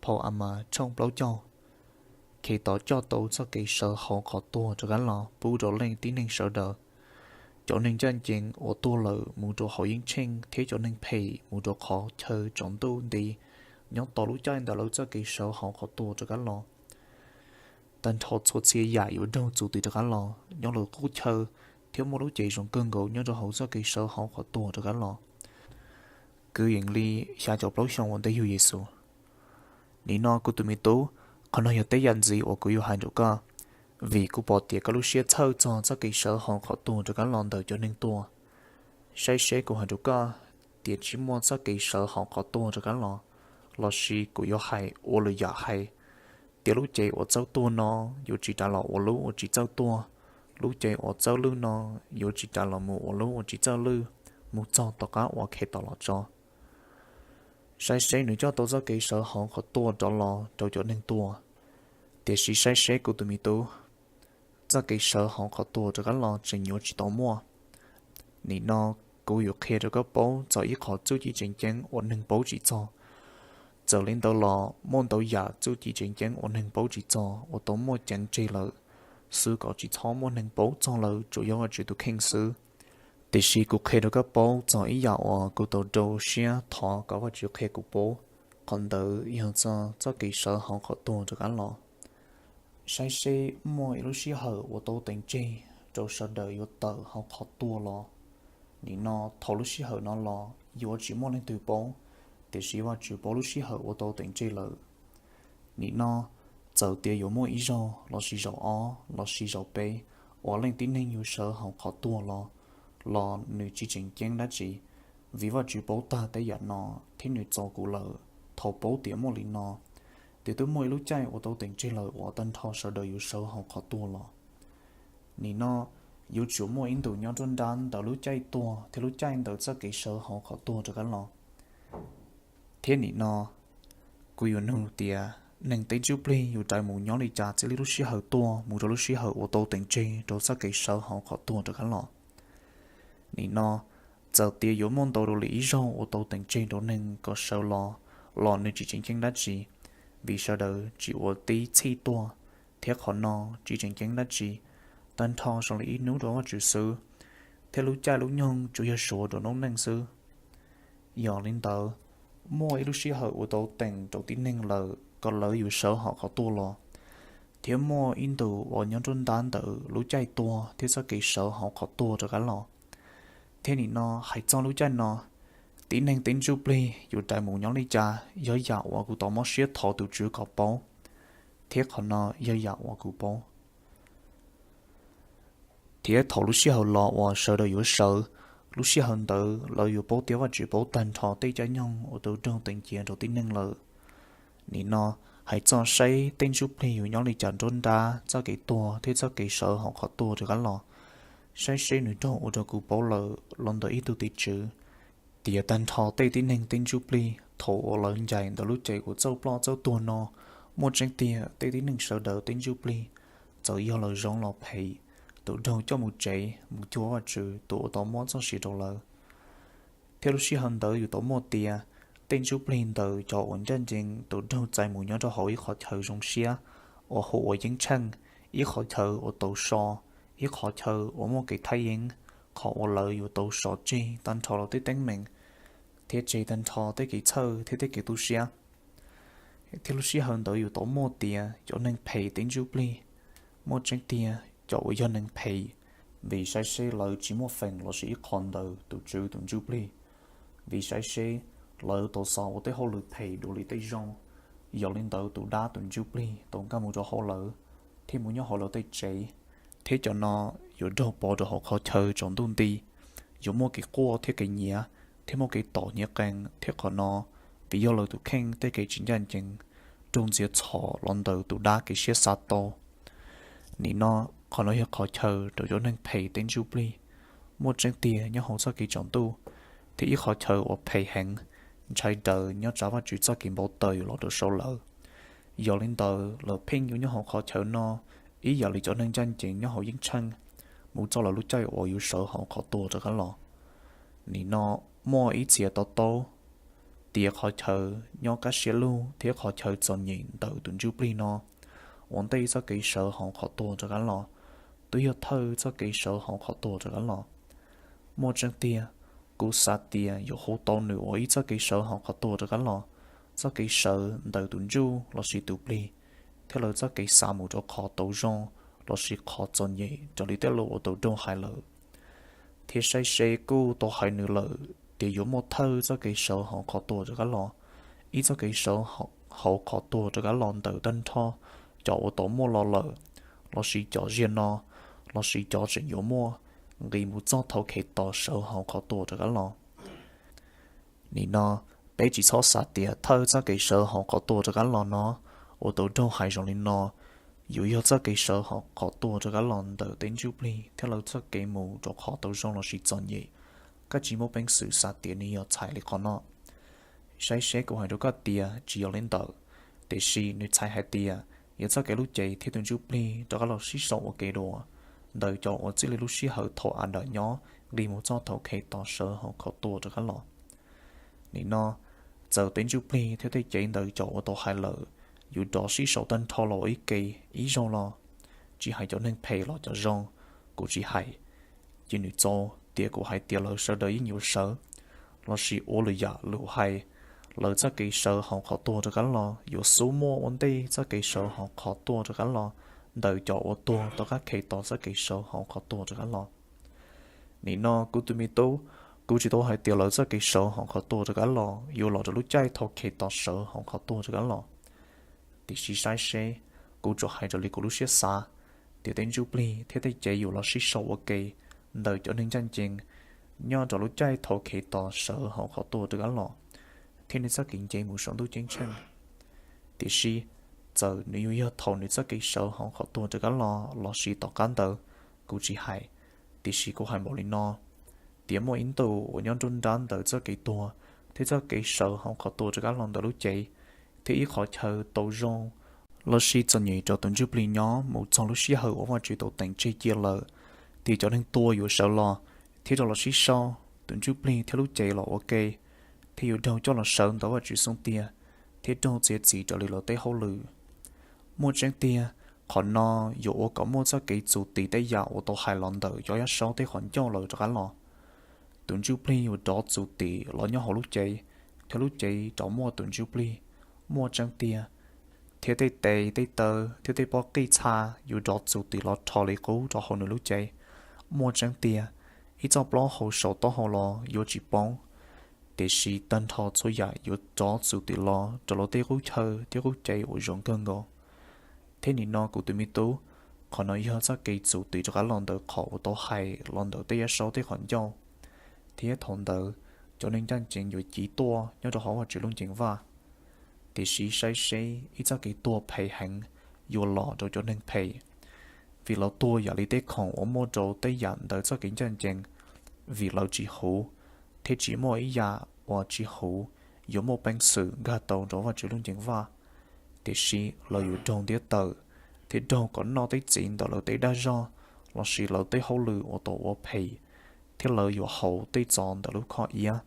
Phau A mas tshooj plaub caug, Khetos coj tau txoj kev sawv hauv qhov tuag rov qab los pub rau leej tib neeg sawv daws. Cov neeg ncaj ncees uas tuag lawm mus rau hauv yeeb tsheej thiab cov neeg phem mus rau qhov chaw tsaus ntuj nti, nyob tos lub caij ntawm lawv txoj kev sawv hauv qhov tuag rov qab los. Tag nrho txhua txhia yam yuav raug txum tim rov qab los nyob lawv qub chaw, thiab muaj lub cev zoo kawg nkaus nyob rau hauv txoj kev sawv hauv qhov tuag rov qab los. Kwv yees li xya caum plaub xyoo ua ntej yug Yexus. Nim no kuv tus me tub, qhov no yog tej yam ntxiv uas kuv yuav hais rau koj, vim kuv pom tias koj lub siab txhawj txog txoj kev sawv hauv qhov tuag rov qab los ntawm cov neeg tuag. Saib seb kuv hais rau koj tias tsis muaj txoj kev sawv hauv qhov tuag rov qab los, lossis kuv yuav hais ua lwm yam hais tias lub cev uas txawj tuag no yuav tsis rais los ua lub uas tsis txawj tuag, lub cev uas txawj lwj no yuav tsis rais los mus ua lub uas tsis txawj lwj, mus txog tom qab uas Khetos los tso. Saib seb nws coj tau txoj kev sawv hauv qhov tuag rov los rau cov neeg tuag. Tiam sis saib seb kuv tus me tub, txoj kev sawv hauv qhov tuag rov qab los tseem yuav tsis tau muaj. Nim no kuv yuav qhia rau koj paub txog ib qho txuj ci tseem ceeb uas neeg paub tsis txog. Txawm li ntawd los muaj ntau yam txuj ci tseem ceeb uas neeg paub tsis txog uas tau muaj ceev tseg lawm, xwv kom tsis txhob muaj neeg paub txog lawm, tsuas yog Vajtswv tus kheej xwb. Tiam sis kuv qhia rau koj paub txog ib yam uas kuv tau rau siab thov kom Vajtswv qhia kuv paub. Qhov ntawd yog txog txoj kev sawv hauv qhov tuag rov qab los. Saib seb muaj ib lub sij hawm uas tau teem tseg rau sawv daws yuav tawm hauv qhov tuag los. Nim no thaum lub sij hawm no los yuav tsis muaj leej twg paub, tiam sis Vajtswv paub lub sij hawm uas tau teem tseg lawm. Nim no, txawm tias yuav muaj ib zaug lossis zaum ob lossis zaum peb uas leej tib neeg yuav sawv hauv qhov tuag los, los nws tsis tseem ceeb dab tsi, vim Vajtswv paub tag tej yam no thiab nws txo kuv lawm. Thaum paub tias muaj li no, tias twb muaj ib lub caij uas tau teem tseg lawm uas tag nrho sawv daws yuav sawv hauv qhov tuag los. Nim no, yuav tsum muaj ib ntus nyob nruab nrab ntawm lub caij tuag thiab lub caij ntawm txoj kev sawv hauv qhov tuag rov qab los. Thiab nim no, kuv yuav nug tias neeg tej ntsuj plig yuav rais mus nyob li cas txij li lub sij hawm tuag mus rau lub sij hawm uas tau teem tseg rau txoj kev sawv hauv qhov tuag rov qab los. Nim no, txawm tias yuav muaj ntau dua li ib zaug uas tau teem tseg rau neeg kom sawv los, los nws tsis tseem ceeb dab tsi, vim sawv daws tsis ua tib txhij tuag, thiab qhov no tsis tseem ceeb dab tsi, tag nrho zoo li ib hnub rau Vajtswv xwb, thiab lub caij lub nyoog tsuas yog suav rau noob neej xwb. Yog li ntawd, muaj ib lub sij hawm uas tau teem rau tib neeg lawm kom lawv yuav sawv hauv qhov tuag los, thiab muaj ib ntus uas nyob nruab nrab ntawm lub caij tuag thiab txoj kev sawv hauv qhov tuag rov qab los. Thiab nim no hais txog lub caij no, tib neeg tej ntsuj plig yuav rais mus nyob li cas yog yam uas kuv tau mob siab thov tus Tswv kom paub, thiab qhov no yog yam uas kuv paub. Thiab thaum lub sij hawm los uas sawv daws yuav sawv, lub sij hawm ntawd lawv yuav paub tias Vajtswv paub tag nrho tej caij nyoog uas tau raug teem cia rau tib neeg lawm. Nim no, hais txog saib tej ntsuj plig yuav nyob li cas nruab nrab txoj kev tuag thiab txoj kev sawv hauv qhov tuag rov qab los, saib seb nws raug ua rau kuv paub lawm los ntawm ib tug tim tswv, tias tag nrho tej tib neeg tej ntsuj plig thaum uas lawv ncaim ntawm lub cev uas txawj ploj txawj tuag no, muaj tseeb tiag tej tib neeg sawv daws tej ntsuj plig, txawm yog lawv zoo los phem, tus raug coj mus tsev mus cuag Vajtswv tus uas tau muab txoj sia rau lawv. Thiab lub sij hawm ntawd yus tau muaj tias tej ntsuj plig ntawm cov uas ncaj ncees tus raug txais mus nyob rau hauv ib qhov chaw zoo siab uas hu ua yeeb tsheej, ib qhov chaw uas tau so, ib qhov chaw uas muaj kev thaj yeeb, qhov uas lawv yuav tau so tseg tag nrho lawv tej teeb meem, thiab tseg tag nrho tej kev txhawj thiab tej kev tu siab. Thiab lub sij hawm ntawd yus tau muaj tias cov neeg phem tej ntsuj plig, muaj tseeb tiag cov uas yog neeg phem, vim saib seb lawv tsis muaj feem lossis ib qho ntawm tus Tswv tus ntsuj plig, vim saib seb lawv tau xav ua tej hauj lwm phem dua li tej zoo. Yog li ntawd tus dab tus ntsuj plig tau nkag mus rau hauv lawv, thiab mus nyob hauv lawv tej tsev, thiab cov no yuav raug pov rau hauv qhov chaw tsaus ntuj nti, yuav muaj kev quaj thiab kev nyiav, thiab muaj kev tom nyiav qees, thiab qhov no vim yog lawv tus kheej tej kev tsis ncaj ncees raug ntxias txhom los ntawm tus dab kev siab xav tau. Nim no, qhov no yog qhov chaw rau cov neeg phem tej ntsuj plig, muaj tseeb tiag nyob hauv txoj kev tsaus ntuj, thiab ib qhov chaw uas phem heev, ntshai daws nyob tsam Vajtswv txoj kev npau taws yuav los rau saum lawv. Yog li ntawd lawv pheej yuav nyob hauv qhov chaw no ib yam li cov neeg ncaj ncees nyob hauv yeeb tsheej, mus txog lawv lub caij uas yuav sawv hauv qhov tuag rov qab los. Nim no, muaj ib txhia to taub tias qhov chaw nyob kaj siab lug thiab qhov chaw txom nyem ntawm tus ntsuj plig no ua ntej txoj kev sawv hauv qhov tuag rov qab los, twb yog thawj txoj kev sawv hauv qhov tuag rov qab los. Muaj tseeb tiag, kuv xav tias yuav hu tau nws ua ib txoj kev sawv hauv qhov tuag rov qab los, txoj kev sawv ntawm tus ntsuj lossis tus plig, thiab lawv txoj kev xav mus rau qhov tau zoo lossis qhov txom nyem raws li tej lus uas tau raug hais lawm. Thiab saib seb, kuj tau hais nws lawm tias yuav muaj thawj txoj kev sawv hauv qhov tuag rov qab los, ib txoj kev sawv hauv qhov tuag rov qab los ntawm tag nrho cov uas tau muaj los lawm, lossis cov ziag no, lossis cov tseem yuav muaj, nqis mus txog thaum Khetos sawv hauv qhov tuag rov qab los. Nim no, peb tsis txhob xav tias thawj txoj kev sawv hauv qhov tuag rov qab los no uas tau raug hais zoo li no yuav yog txoj kev sawv hauv qhov tuag rov qab los ntawm tej ntsuj plig thiab lawv txoj kev mus rau qhov tau zoo lossis txom nyem. Koj tsis muaj peev xwm xav tias nws yog txhais li qhov no. Saib seb, kuv hais rau koj tias tsis yog li ntawd, tiam sis nws txhais hais tias yog txoj kev lub cev thiab tus ntsuj plig rov qab los sib sau ua ke dua ntawm cov uas txij li lub sij hawm thaum Adas nyob nqis mus txog thaum Khetos sawv hauv qhov tuag rov qab los. Nim no, txawm tej ntsuj plig thiab tej cev ntawm cov uas tau hais lawm yuav rov sib sau tag nrho los ua ib ke ib zaug los, tsis hais cov neeg phem los cov zoo, kuv tsis hais, ces nws txaus tias kuv hais tias lawv sawv daws yeej yuav sawv, lossis ua lwm yam lus hais, lawv txoj kev sawv hauv qhov tuag rov qab los yuav xub muaj ua ntej txoj kev sawv hauv qhov tuag rov qab los ntawm cov uas tuag tom qab Khetos txoj kev sawv hauv qhov tuag rov qab los. Nim no, kuv tus me tub, kuv tsis tau hais tias lawv txoj kev sawv hauv qhov tuag rov qab los yuav los rau lub caij thaum Khetos sawv hauv qhov tuag rov qab los. Tiam sis saib seb, kuv tsuas hais raws li kuv lub siab xav tias tej ntsuj plig thiab tej cev yuav los sib sau ua ke ntawm cov neeg ncaj ncees nyob rau lub caij thaum Khetos sawv hauv qhov tuag rov qab los, thiab nws txoj kev nce mus saum ntuj ceeb tsheej. Tiam sis, txawm nws yuav yog thaum nws txoj kev sawv hauv qhov tuag rov qab los lossis tom qab ntawd, kuv tsis hais, tiam sis kuv hais npaum li no, tias muaj ib ntus uas nyob nruab nrab ntawm txoj kev tuag thiab txoj kev sawv hauv qhov tuag rov qab los ntawm lub cev, thiab ib qhov chaw tau zoo lossis txom nyem rau tus ntsuj plig nyob mus txog lub sij hawm uas Vajtswv tau teem tseg cia lawm, tias cov neeg tuag yuav sawv los thiab rov los sib sau, tus ntsuj plig thiab lub cev los ua ke, thiab yuav raug coj los sawv ntawm Vajtswv xub ntiag, thiab raug txiav txim raws li lawv tej hauj lwm. Muaj tseeb tiag, qhov no yuav ua kom muaj txoj kev txum tim tej yam uas tau hais los ntawm cov yaj saub tej qhov ncauj lawm rov qab los. Tus ntsuj plig yuav rov txum tim los nyob hauv lub cev, thiab lub cev rov muaj tus ntsuj plig. Muaj tseeb tiag, thiab tej tes tej taw thiab tej pob qij txha yuav rov txum tim los rho li qub rau hauv nws lub cev. Muaj tseeb tiag, ib txoj plaub hau saum taub hau los yuav tsis poob, tiam sis tag nrho txhua yam yuav rov txum tim los rau lawv tej qub chaw thiab qub cev uas zoo kawg nkaus. Thiab nim no, kuv tus me tub, qhov no yog txoj kev txum tim rov qab los ntawm qhov uas tau hais los ntawm tej yaj saub tej qhov ncauj, thiab thaum ntawd cov neeg ncaj ncees yuav civ tuaj nyob rau hauv Vajtswv lub nceeg vaj. Tiam sis saib seb, ib txoj kev tuag phem heev yuav los rau cov neeg phem, vim lawv tuag yam li tej khoom uas muaj rau tej yam ntawm txoj kev ncaj ncees, vim lawv tsis huv, thiab tsis muaj ib yam uas tsis huv yuav muaj peev xwm nkag tau rau Vajtswv lub nceeg vaj. Tiam sis lawv yuav raug ntiab tawm, thiab raug kom noj tej txiv ntawm lawv tej dag zog lossis lawv tej hauj lwm uas tau ua phem, thiab lawv yuav haus tej txov ntawm lub khob iab.